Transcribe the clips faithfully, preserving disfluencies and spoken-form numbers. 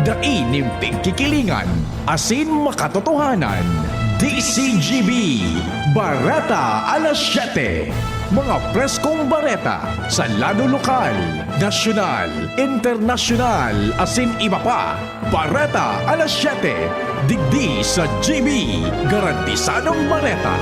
Dai nin pigkikilingan asin makatotohanan. D C G B, Bareta alas siyete. Mga preskong bareta sa lado lokal, nasyonal, internasyonal, asin iba pa. Bareta alas siyete, digdi sa G B, garantisadong bareta.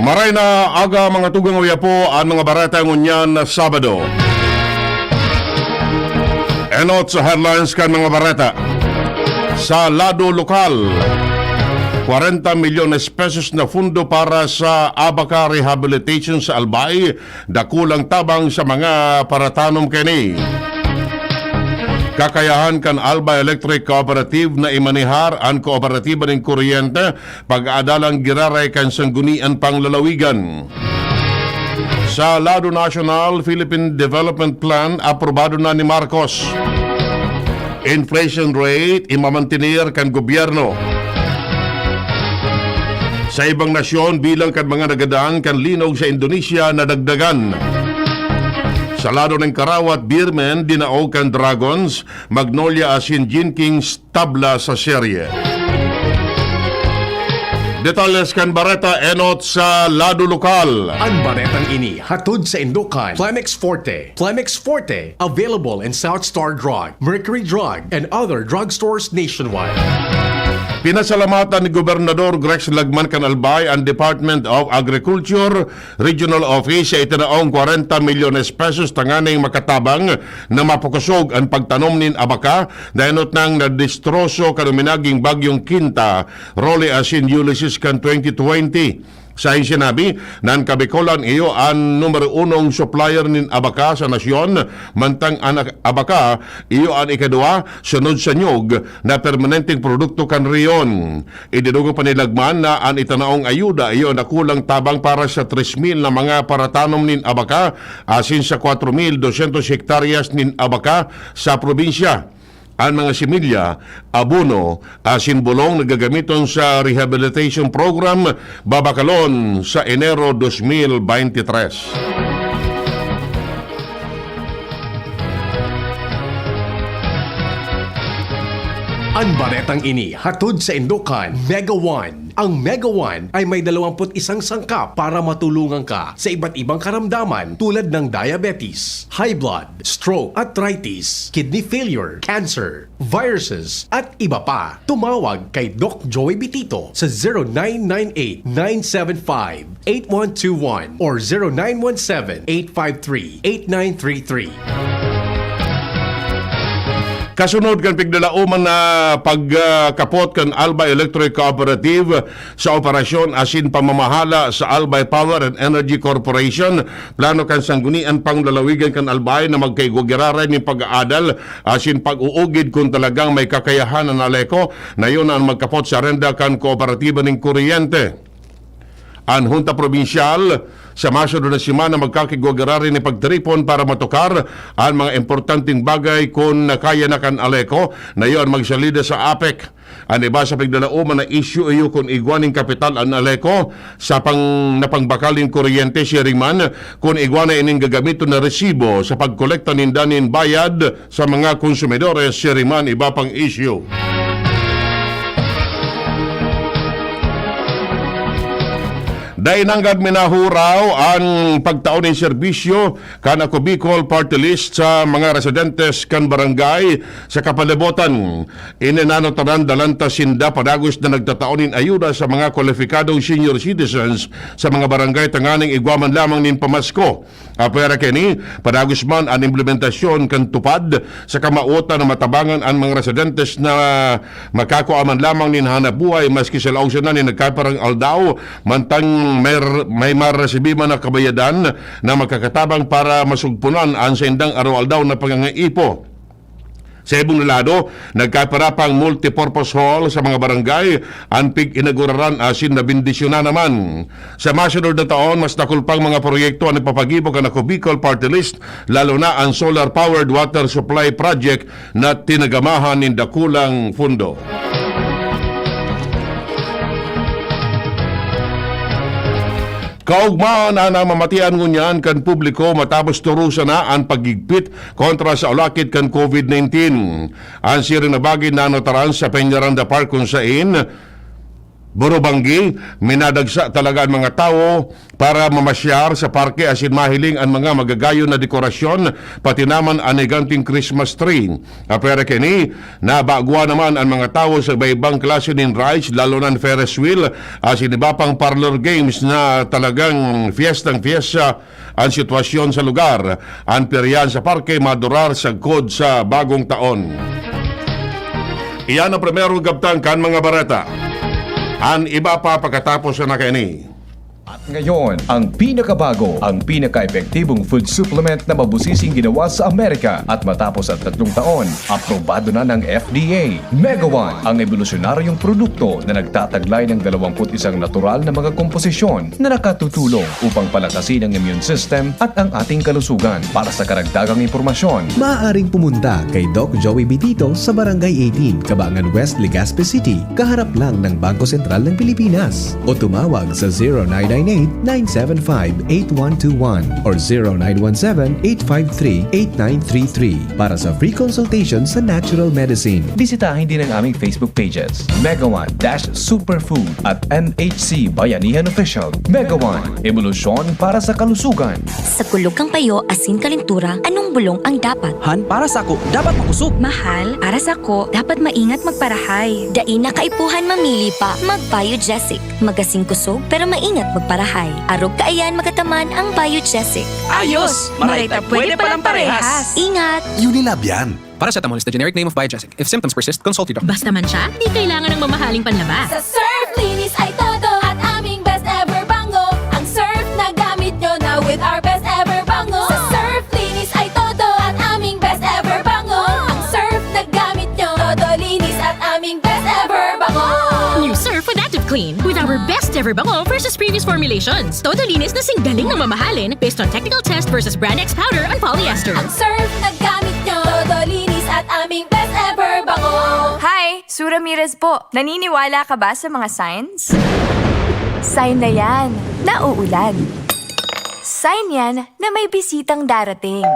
Maray na aga, mga tugang, uya po an mga bareta ngunyan na Sabado. Enot sa headlines kan mga bareta. Sa lado lokal, kwarenta milyones pesos na fundo para sa Abaca Rehabilitation sa Albay, dakulang tabang sa mga paratanom kini. Kakayahan kan Albay Electric Cooperative na imanihar an kooperatiba nin kuryente pag-aadalang giraray kan sanggunian panglalawigan. Sa lado nasyonal, Philippine Development Plan aprobado na ni Marcos. Inflation rate imamantener kan gobyerno. Sa ibang nasyon, bilang kan mga nagadan kan linog sa Indonesia nadagdagan. Sa lado nin karawat, Beermen dinaog kan Dragons, Magnolia asin Gene Kings tabla sa serye. Detalles kan bareta enot sa lado lokal. An baretang ini hatod saindo kan Plemex Forte. Plemex Forte, available in South Star Drug, Mercury Drug, and other drugstores nationwide. Pinasalamatan ni Gobernador Grex Lagman kan Albay an Department of Agriculture Regional Office sa itinaong kwarenta milyones pesos tanganing makatabang na mapakosog an pagtanom nin abaka, dainot nang nadistroso kan uminaging Bagyong Quinta, Rolly asin Ulysses kan twenty twenty. Saing sinabi na an Kabicolan iyo an numero unong supplier nin abaka sa nasyon, mantang an abaka iyo an ikaduwa, sunod sa niyog, na permanenteng produkto kan rehiyon. Idinugong pa ni Lagman na an itanaong ayuda iyo dakulang tabang para sa tres mil na mga paratanom nin abaka asin sa kwatro mil dosyentos hektaryas nin abaka sa probinsya. An mga similya, abono, asin bulong na gagamiton sa rehabilitation program babakalon sa Enero dos mil bayntitres. An baretang ini hatod saindo kan Mega One. Ang Mega One ay may dalawampu't isang sangkap para matulungan ka sa iba't ibang karamdaman tulad ng diabetes, high blood, stroke, arthritis, kidney failure, cancer, viruses, at iba pa. Tumawag kay Doc Joey Bitito sa zero nine nine eight, nine seven five, eight one two one or zero nine one seven, eight five three, eight nine three three. Kasunod kan pigdalaoman na pagkapot kan Alba Electric Cooperative sa operasyon asin pamamahala sa Albay Power and Energy Corporation, plano kan Sanggunian Panglalawigan kan Albay na magkaigwa giraray nin pag-aadal asin pag-uugid kun talagang may kakayahan an ALECO na iyo na an magkapot sa renda kan kooperatiba nin kuryente. An Hunta Probinsyal, sa masunod na semana, magkakigwa giraray nin pagtiripon para matukar an mga importanteng bagay kun kaya na kan ALECO na iyo an magsalida sa APEC. An iba sa pigdalaoman na isyu iyo kun igwa nin kapital an ALECO sa pang-, na pangbakal nin kuryente, siring man, kun igwa na ining gagamiton na resibo sa pagkolekta ninda nin bayad sa mga konsumidores, siring man iba pang isyu. Dai nanggad minahuraw an pagtao nin serbisyo kan Ako Bicol Party List sa mga residentes kan barangay sa kapalibotan. Ini nanotaran dalan ta sinda padagos na nagtatao nin ayuda sa mga kwalipikadong senior citizens sa mga barangay tanganing igwa man lamang nin pamasko. Apwera kaini, padagos man an implementasyon kan TUPAD sa kamawotan na matabangan an mga residentes na makakua man lamang nin hanapbuhay maski sa laog sana nin nagkaparang aldaw, mantang may, may maresibi man na kabayadan na makakatabang para masugpunan an saindang araw-aldaw na pangangaipo. Sa ibong na lado, nagkapira pang multipurpose hall sa mga barangay an pig-inaguraran asin nabendisyonan naman. Sa masunod na taon, mas dakul pang mga proyekto an ipapagibo kan Ako Bicol Party List, lalo na an solar-powered water supply project na tinagamahan nin dakulang pundo. Kaugmahan na namamatian ngunyan kan publiko matapos turusan na an paghigpit kontra sa ulakit kan COVID nineteen. An siring na bagay nanutaran sa Peñaranda Park, kun sain, Burubanggi, minadagsa talaga an mga tawo para mamasyar sa parke asin mahiling an mga magagayon na dekorasyon, pati naman an higanting Christmas tree. Apwera kini, nabagwa naman an mga tawo sa iba-ibang klase nin rides, lalo na an Ferris wheel, asin iba pang parlor games na talagang fiestang-fiesta an sitwasyon sa lugar. An peryahan sa parke madurar sagkod sa bagong taon. Iyan ang primerong kabtang kan mga bareta. An iba pa pakatapos na kaini. At ngayon, ang pinakabago, ang pinaka-epektibong food supplement na mabusising ginawa sa Amerika at matapos ang tatlong taon, aprobado na ng F D A. Mega One, ang ebolusyonaryong produkto na nagtataglay ng dalawamput isang natural na mga komposisyon na nakatutulong upang palakasin ang immune system at ang ating kalusugan. Para sa karagdagang impormasyon, Maaaring pumunta kay Doc Joey Bitito sa Barangay eighteen, Cabangan West, Legazpi City, kaharap lang ng Bangko Sentral ng Pilipinas. O tumawag sa zero nine nine eight, nine seven five, eight one two one or zero nine one seven, eight five three, eight nine three three para sa free consultation sa natural medicine. Bisitahin din ang aming Facebook pages, Mega One dash Superfood at M H C Bayanihan Official. Mega One, ebolusyon para sa kalusugan. Sa kulog kan payo asin kalentura, anong bulong ang dapat? Han, para sako, dapat makosog. Mahal, para sako, dapat maingat magparahay. Dai na kaipuhan mamili pa, mag-Biogesic. Magasin kusog pero maingat magparahay. Arog kaiyan magataman ang Biogesic. Ayos! Maray ta pwede palang parehas! Ingat! Unilab yan. Paracetamol is the generic name of Biogesic. If symptoms persist, consult your doctor. Basta man siya, di kailangan ng mamahaling panlaba. Sa Surf Linis ay todo at aming best ever bango. Ang Surf na gamit nyo na with our best ever bango. Sa Surf Linis ay todo at aming best ever bango. Ang Surf na gamit nyo, todo linis at aming best ever bango. New Surf with Active Clean with our best ever bango versus previous formulations. Todo linis na singgaling na mamahalin based on technical test versus Brand X powder and polyester. Ang Surf na gamit nyo, todo linis at aming best ever bango. Hi! Sue Ramirez po. Naniniwala ka ba sa mga signs? Sign na yan na uulan. Sign yan na may bisitang darating.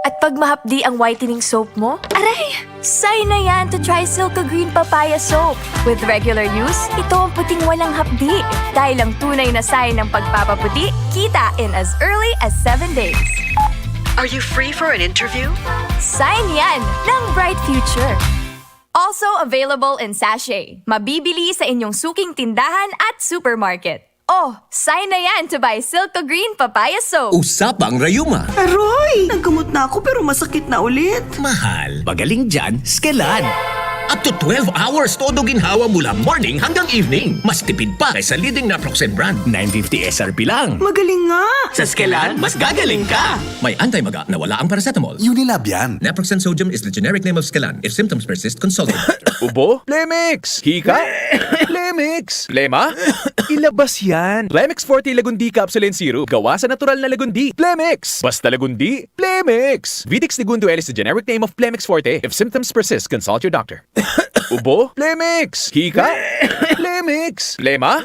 At pag mahapdi ang whitening soap mo, aray! Sign na yan to try Silka Green Papaya Soap. With regular use, ito ang puting walang hapdi. Dahil ang tunay na sign ng pagpapaputi, kita in as early as seven days. Are you free for an interview? Sign yan ng bright future. Also available in sachet. Mabibili sa inyong suking tindahan at supermarket. Oh, sign na yan to buy Silka Green Papaya Soap. Usapang rayuma. Aroy! Naggamot na ako pero masakit na ulit. Mahal, magaling dyan, Skelan. Up to twelve hours todo ginhawa mula morning hanggang evening. Mas tipid pa kaysa leading naproxen brand. nine fifty S R P lang. Magaling nga! Sa Skelan, mas gagaling ka! May anti-maga na wala ang paracetamol. Unilab yan. Naproxen sodium is the generic name of Skelan. If symptoms persist, consult your doctor. Ubo? Plemix! Hika? Plemix! Plema? Ilabas yan! Plemix Forte Lagundi Capsule and Syrup. Gawa sa natural na lagundi. Plemix! Basta lagundi, Plemix! Vitex Negundo L is the generic name of Plemix Forte. If symptoms persist, consult your doctor. Ubo? Plemix! Hika? Plemix! Plema?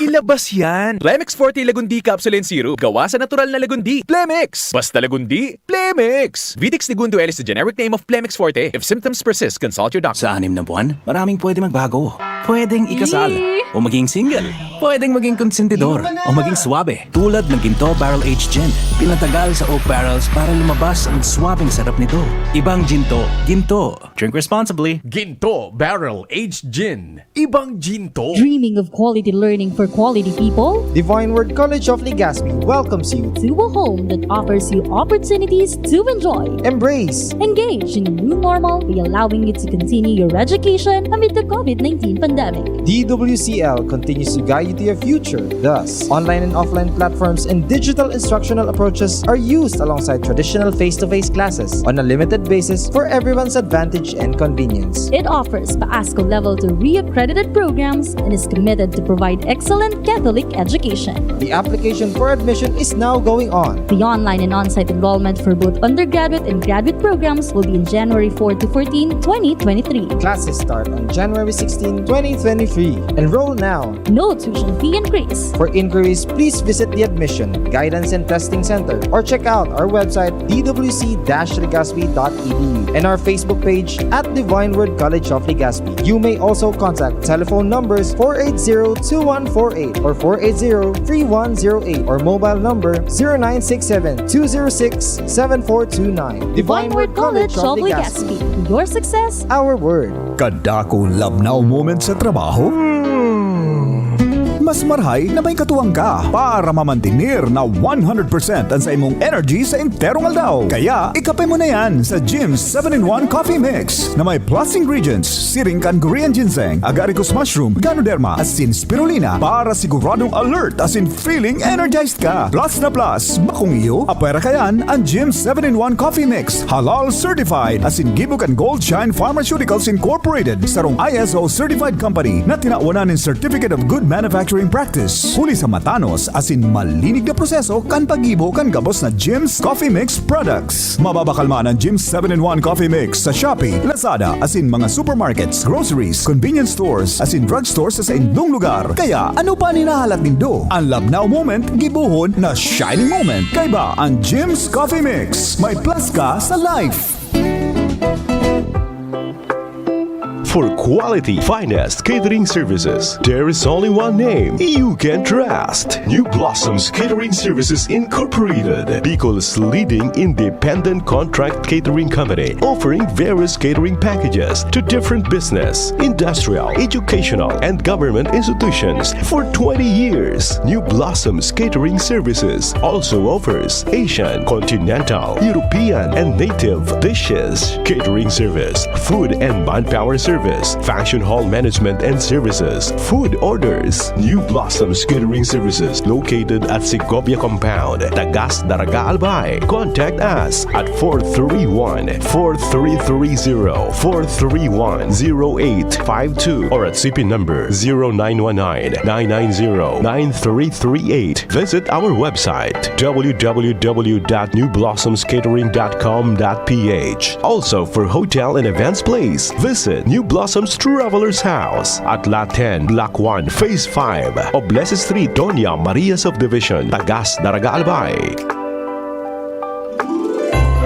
Ilabas yan! Plemix Forte Lagundi Capsule and Syrup. Gawa sa natural na lagundi. Plemix! Basta lagundi, Plemix! Vitex Negundo L is the generic name of Plemix Forte. If symptoms persist, consult your doctor. Sa anim na buwan, maraming pwede magbago. Pwedeng ikasal o maging single. Pwedeng maging konsentidor o maging swabe. Tulad ng Ginto Barrel Aged Gin. Pinatagal sa oak barrels para lumabas ang swabeng sarap nito. Ibang Ginto, Ginto. Drink responsibly. Ginto Barrel Aged Gin. Ibang Ginto. Dreaming of quality learning for quality people? Divine Word College of Legazpi welcomes you to a home that offers you opportunities to enjoy, embrace, engage in a new normal by allowing you to continue your education amid the COVID nineteen pandemic. pandemic. D W C L continues to guide you to your future. Thus, online and offline platforms and digital instructional approaches are used alongside traditional face-to-face classes on a limited basis for everyone's advantage and convenience. It offers PASCO Level two reaccredited programs and is committed to provide excellent Catholic education. The application for admission is now going on. The online and on-site enrollment for both undergraduate and graduate programs will be in January four to fourteen, twenty twenty-three. Classes start on January sixteen, twenty twenty-three. Enroll now. No tuition fee increase. For inquiries, please visit the Admission, Guidance and Testing Center or check out our website, d w c dash legazpi dot e d u, and our Facebook page at Divine Word College of Legazpi. You may also contact telephone numbers four eight zero two one four eight or four eight zero three one zero eight or mobile number zero nine six seven two zero six seven four two nine. Divine Word College of Legazpi. Your success, our word. Kadakong labnaw moment sa trabaho? Mas marahay na may katuwang ka para mamantenir na one hundred percent an saimong energy sa enterong aldaw. Kaya, ikape mo na yan sa Jim's seven-in-one Coffee Mix na may plus ingredients, siring kan Korean ginseng, agaricus mushroom, ganoderma, asin spirulina para siguradong alert asin feeling energized ka. Plus na plus, bakong iyo, apwera kayan an Jim's seven-in-one Coffee Mix, halal certified, asin gibo kan Gold Shine Pharmaceuticals Incorporated, sarong I S O certified company na tinawan nin Certificate of Good Manufacturing Practice, huli sa matanos asin malinig na proseso kan paggibo kan gabos na Jim's Coffee Mix products. Mababakalman an Jim's seven-in-one Coffee Mix sa Shopee, Lazada, asin mga supermarkets, groceries, convenience stores, asin drugstores sa saindong lugar. Kaya, ano pa an hinahalat nindo? An labnaw moment, gibohon na shining moment. Kaiba an Jim's Coffee Mix. May plus ka sa life. For quality, finest catering services, there is only one name you can trust. New Blossoms Catering Services Incorporated, Bicol's leading independent contract catering company, offering various catering packages to different business, industrial, educational, and government institutions for twenty years. New Blossoms Catering Services also offers Asian, continental, European, and native dishes, catering service, food and manpower service, function hall management and services, food orders. New Blossoms Catering Services located at Segovia Compound, Tagas, Daraga, Albay. Contact us at four three one, four three three zero, four three one, zero eight five two or at C P number zero nine one nine, nine nine zero, nine three three eight. Visit our website, w w w dot new blossoms catering dot com dot p h. Also, for hotel and events place, visit New Blossoms Travelers House at Lot ten, Block one, Phase five, Oblese Street, Doña Maria Subdivision, Tagas, Daraga, Albay.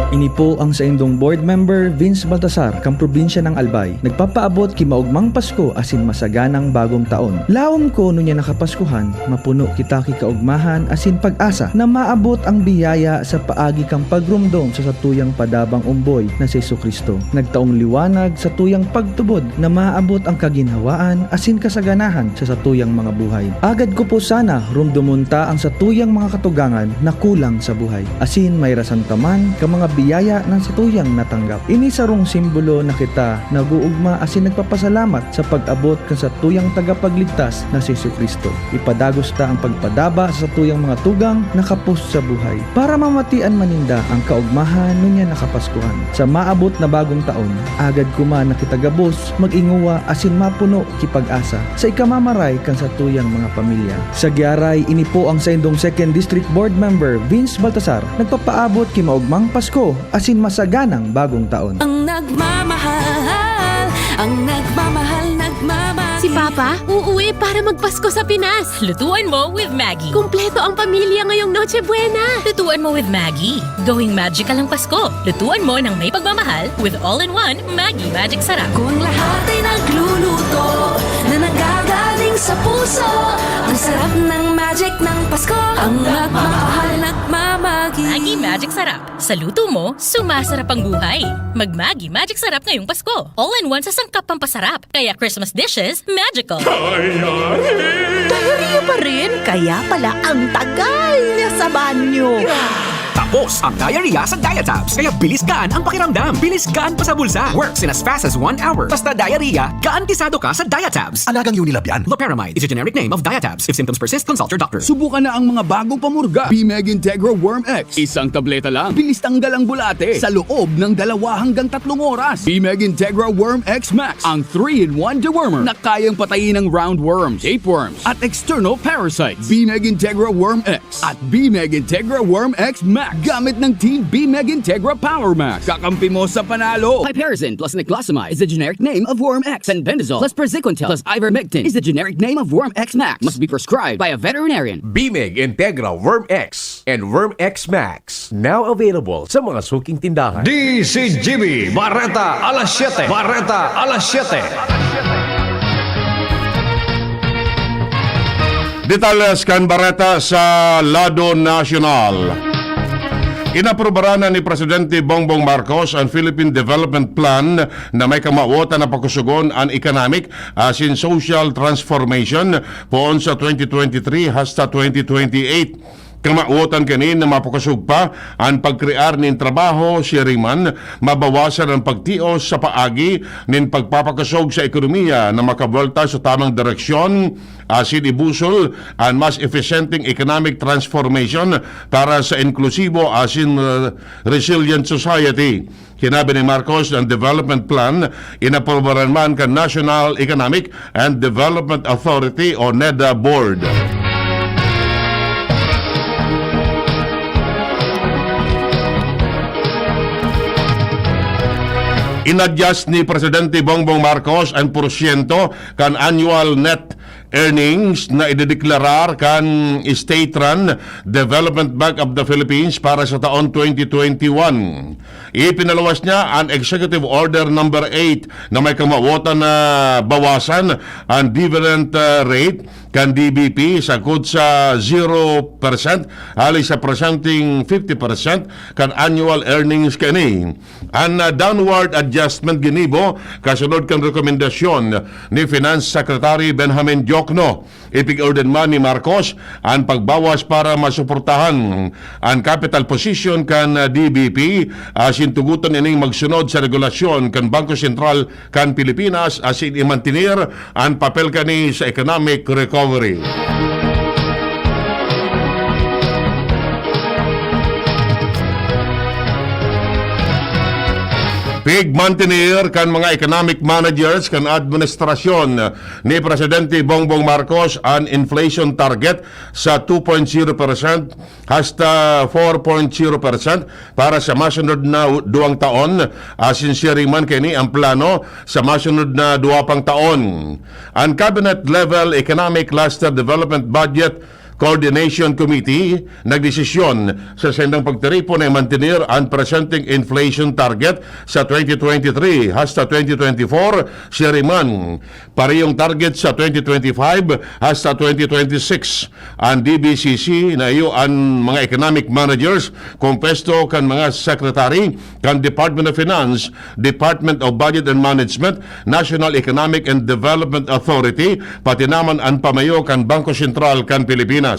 Ini po ang saindong board member, Vince Baltasar, kan probinsya ng Albay. Nagpapaabot ki maogmang Pasko asin masaganang Bagong Taon. Laom ko ngunyan na Kapaskuhan, mapuno kita ki kaogmahan asin pag-asa na maabot ang biyaya sa paagi kan pagromdom sa satuyang padabang omboy na si Jesu-Cristo. Nagtaong liwanag satuyang pagtubod na maabot ang kaginhawaan asin kasaganahan sa satuyang mga buhay. Agad ko po sana romdomon ta ang satuyang mga katugangan na kulang sa buhay, asin mairasan ta man kan mga biyaya na satuyang natanggap. Ini sarong simbolo na kita nag-oogma asin nagpapasalamat sa pag-abot kan satuyang Tagapagligtas na si Jesu-Cristo. Ipadagos ta an pagpadaba sa satuyang mga tugang na kapos sa buhay, para mamatian man ninda an kaogmahan ngunyan na Kapaskuhan. Sa maabot na Bagong Taon, agad ko man na kita gabos mag-ingowa asin mapuno ki pag-asa sa ikamamaray kan satuyang mga pamilya. Sa giaray, ini po ang saindong Second District Board Member, Vince Baltasar, nagpapaabot ki maogmang Pasko asin masaganang Bagong Taon. Ang nagmamahal, ang nagmamahal, nagmamahal. Si Papa, uuwi para magpasko sa Pinas. Lutuan mo with Maggi. Kumpleto ang pamilya ngayong Noche Buena. Lutuan mo with Maggi. Gawing magical ang Pasko. Lutuan mo ng may pagmamahal with all-in-one Maggi Magic Sarap. Kung lahat ay nagluluto na nanggagaling sa puso, ang sarap ng magic ng Pasko. Ang nagmamahal, nagmamagi. Maggi Magic Sarap. Sa luto mo, sumasarap ang buhay. Mag Maggi Magic Sarap ngayong Pasko. All-in-one sa sangkap pampasarap. Kaya Christmas dishes, magical. Diarrhea pa rin? Kaya pala ang tagal niya sa banyo. Ang Pause ang diarrhea sa Diatabs. Kaya bilis gaan ang pakiramdam. Bilis gaan pa sa bulsa. Works in as fast as one hour. Basta diarrhea, garantisado ka sa Diatabs. Alagang Unilab yan. Loperamide is a generic name of Diatabs. If symptoms persist, consult your doctor. Subukan na ang mga bagong pamurga. Bimeg Integra Worm X. Isang tableta lang. Bilis tanggal ang bulate sa loob ng dalawa hanggang tatlong oras. Bimeg Integra Worm X Max, ang three-in-one dewormer na kayang patayin ang roundworms, tapeworms, at external parasites. Bimeg Integra Worm X at Bimeg Integra Worm X Max. Gamit ng Team Bimeg Integra Power Max. Kakampi mo sa panalo. Piperazine plus niclosamide is the generic name of Worm X. Fenbendazole plus praziquantel plus ivermectin is the generic name of Worm X Max. Must be prescribed by a veterinarian. Bimeg Integra Worm X and Worm X Max. Now available sa mga suking tindahan. D C G B, Bareta, alas siyete. Bareta, alas siyete. Detalles kan bareta sa lado nasyonal. Inaprubaran na ni Presidente Bongbong Marcos an Philippine Development Plan na may kamawotan na pakusugon an economic asin social transformation poon sa twenty twenty-three hasta twenty twenty-eight. Kamawotan kani na mapakosog pa an pagkrear nin trabaho, siring man, mabawasan an pagtios sa paagi nin pagpapakosog sa ekonomiya na makabuelta sa tamang direksyon, asin ibusol an mas efisyenteng economic transformation para sa inklusibo asin, uh, resilient society. Sinabi ni Marcos na an development plan inaprobaran man kan National Economic and Development Authority o NEDA Board. In-adjust ni Presidente Bongbong Marcos an porsyento kan annual net earnings na idedeklarar kan state-run Development Bank of the Philippines para sa taon twenty twenty-one. Ipinaluwas niya an Executive Order Number Eight na may kamawotan na bawasan an dividend, ah, rate kan D B P sagkod sa zero percent hali sa presenteng fifty percent kan annual earnings kani. An, ah, downward adjustment ginibo kasunod kan rekomendasyon ni Finance Secretary Benjamin Diokno. Ipig-order man ni Marcos an pagbawas para masuportahan an capital position kan, ah, D B P, asin tugoton ining magsunod sa regulasyon kan Bangko Sentral kan Pilipinas asin imantener an papel kani sa economic recovery. Pigmantener kan mga economic managers kan administrasyon ni Presidente Bongbong Marcos an inflation target sa two point zero percent hasta four point zero percent para sa masunod na duwang taon, asin siring man kini ang plano sa masunod na duwa pang taon. An Cabinet Level Economic Cluster Development Budget Coordination Committee nagdesisyon sa saindang pagtiripon na imantener an presenteng inflation target sa twenty twenty-three hasta twenty twenty-four, siring man parehong target sa twenty twenty-five hasta twenty twenty-six. An D B C C na iyo an mga economic managers, kompuesto kan mga secretary kan Department of Finance, Department of Budget and Management, National Economic and Development Authority, pati naman an pamayo kan Bangko Sentral kan Pilipinas.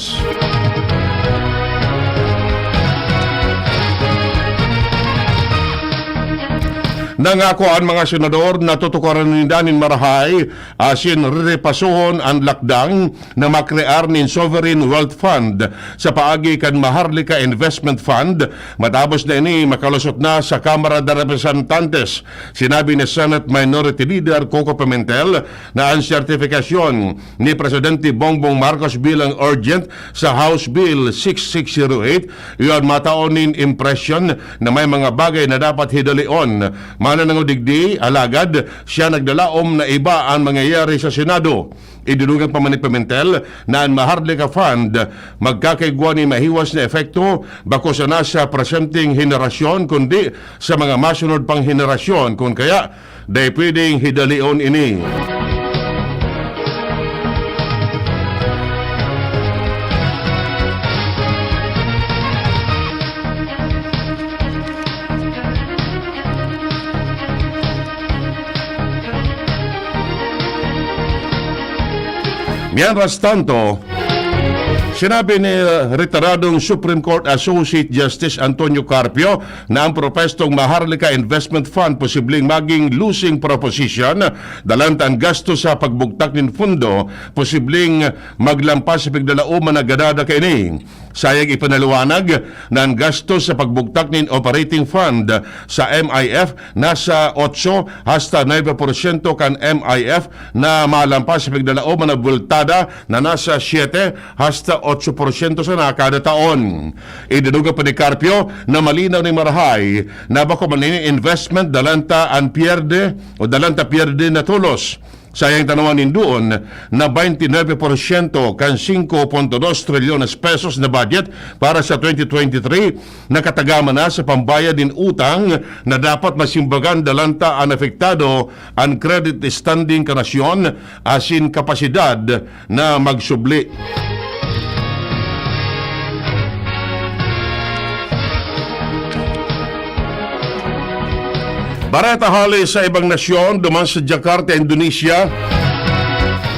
Nangako an mga senador na tutukaran ninda nin marahay asin rerepasohon an lakdang na makrear nin Sovereign Wealth Fund sa paagi kan Maharlika Investment Fund matapos na ini makalusot na sa Kamara de Representantes. Sinabi ni Senate Minority Leader Coco Pimentel na an sertifikasyon ni Presidente Bongbong Marcos bilang urgent sa House Bill six six zero eight, iyo an matao nin impresyon na may mga bagay na dapat hidalion. Mananangod digdi, alagad siya nagdalaom na iba an mangyayari sa Senado. Idinugang pa man ni Pimentel na an Maharlika Fund magkakaigwa nin mahiwas na epekto bako sana sa presenteng henerasyon, kundi sa mga masunod pang henerasyon. Kun kaya, dai pwedeng hidalion ini. Mientras tanto, Sinabi ni, uh, retiradong Supreme Court Associate Justice Antonio Carpio na ang propwestong Maharlika Investment Fund posibleng maging losing proposition, dalan ta an gasto sa pagbugtak nin pundo posibleng maglampas sa pigdalaoman na ganada kaini. Sayang ipinaliwanag na an gasto sa pagbugtak nin operating fund sa M I F nasa otso hasta nuebe porsyento kan M I F na malampas sa pigdalaoman na bultada na nasa siyete hasta otso porsyento sana kada taon. Idinugay pa ni Carpio na malinaw nin marahay na bako man ini investment dalan ta an pierde o dalan ta pierde na tolos. Sayang ta naman nin duon na baynte nuebe porsyento kan singko punto dos trilyones pesos na budget para sa twenty twenty-three nakatagama na sa pambayad nin utang na dapat masimbagan dalan ta an apektado an credit standing kan nasyon asin kapasidad na magsubli. Bareta hale sa ibang nasyon, duman sa Jakarta, Indonesia,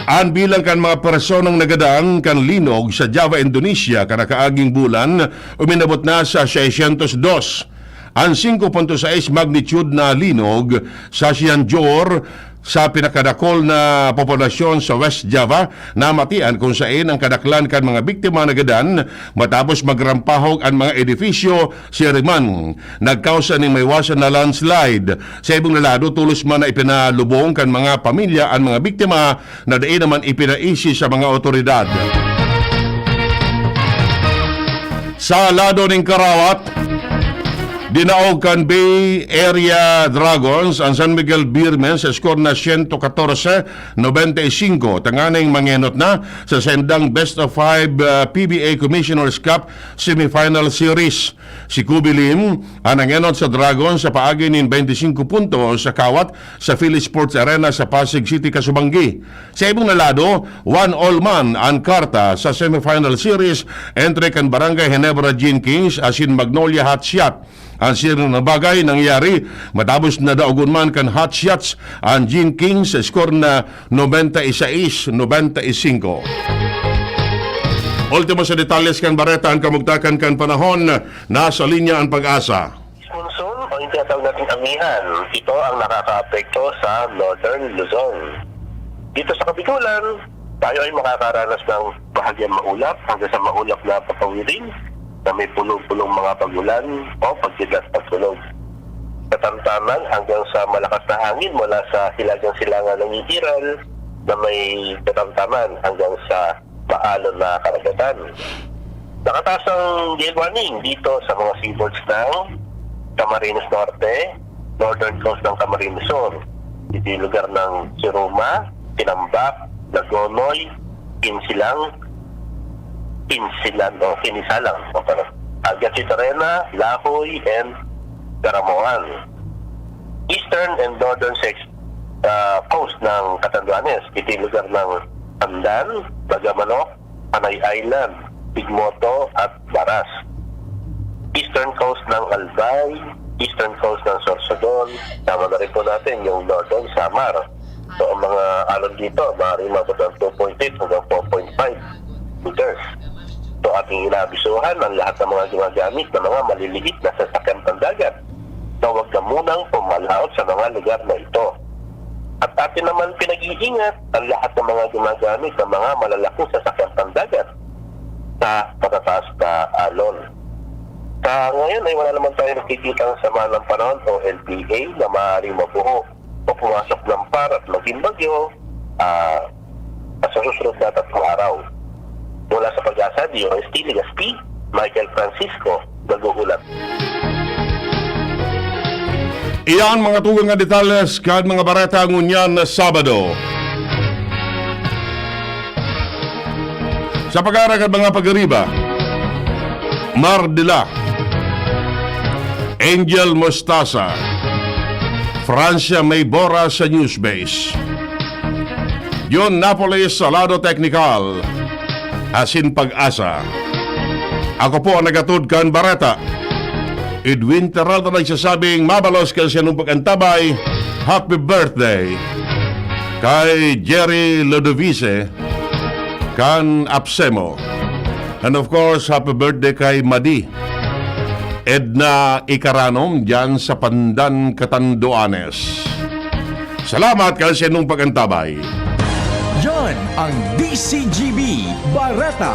an bilang kan mga personang nagadan kan linog sa Java, Indonesia, kan nakaaging bulan, uminabot na sa seiscientos dos. An singko punto sais magnitude na linog sa Cianjur, sa pinakadakol na populasyon sa West Java, namatian kung saen ang kadaklan kan mga biktima nagadan matapos magrampahog an mga edifisyo. Siring man, nagkausa ning maiwasan na landslide. Sa ibong na lado, tolos man na ipinalubong kan mga pamilya an mga biktima na dai naman ipinaisi sa mga awtoridad. Sa lado ning karawat, dinaog kan Bay Area Dragons an San Miguel Beermen sa skor na siyento katorse nobenta y singko, tanganing mangenot na sa sendang best of five, ah, P B A Commissioner's Cup semifinal series. Si Kobe Lim an nangenot sa Dragons sa paagi nin baynte singko puntos sa kawat sa Philly Sports Arena sa Pasig City, kasubanggi. Sa ibong na lado, one all man an karta sa semifinal series entre kan Barangay Ginebra Gin Kings asin Magnolia Hot Shot. An siring na bagay nangyari matapos na daogon man kan Hot Shots an Gin Kings sa skor na nobenta y sais nobenta y singko. Ultimo sa detalles kan bareta, an kamugtakan kan panahon, nasa linya an Pag-asa. Monsoon o yung tinatawag nating amihan, ito ang nakakaapekto sa Northern Luzon. Dito sa Kabigulan, tayo ay makakaranas ng bahagyang maulap hanggang sa maulap na papawirin na may puno-punong mga pag-ulan o pagkidat pagkulog. Katamtaman hanggang sa malakas na hangin mula sa hilagang silangan ng Ihiral na may katamtaman hanggang sa maalon na karagatan. Nakataas ang gale warning dito sa mga seaboards ng Camarines Norte, northern coast ng Camarines Sur. Ito yung lugar ng Siruma, Tinambac, Lagonoy, Kinsilang, Kinsilan o Kinisalang. Agat Sitarena, Lahoy, and Caramoan. Eastern and northern section, ah, coast ng Catanduanes. Ito yung lugar ng Pandan, Bagamanok, Panay Island, Bigmoto, at Baras. Eastern coast ng Albay, eastern coast ng Sorsogon, tama na rin po natin yung northern Samar. So, ang mga alon dito, maaaring umabot ng two point eight hanggang four point five meters. So, ating inaabisuhan ang lahat ng mga gumagamit ng mga maliliit na sasakyang pandagat na huwag na munang pumalaot sa mga lugar na ito. At atin naman pinag-iingat ang lahat ng mga gumagamit ng mga malalaking sasakyang pandagat sa matataas na alon. Sa ngayon ay wala naman tayong nakikitang sama ng panahon o L P A na maaaring mabuo o pumasok ng par at maging bagyo, ah, sa susunod na tatlong araw. Mula sa Pag-asa, D O S T Legazpi, Michael Francisco, nag-uulat. Iyan mga tugang nga detalles kan mga bareta ngunyan na Sabado. Sa pag-aarag kan mga pagariba, Mar de la, Angel Mostasa, Francia Maybora sa Newsbase, John Napoles sa lado teknikal, asin Pag-asa. Ako po ang nagatod kan bareta, Edwin Peralta, nagsasabing mabalos kan siya nung pag-antabay, happy birthday kay Jerry Lodovice kan Absemo. And of course, happy birthday kay Madi Edna Icaranom dyan sa Pandan, Catanduanes. Salamat kay sa inyong pag-antabay. Yan ang D C G B Bareta.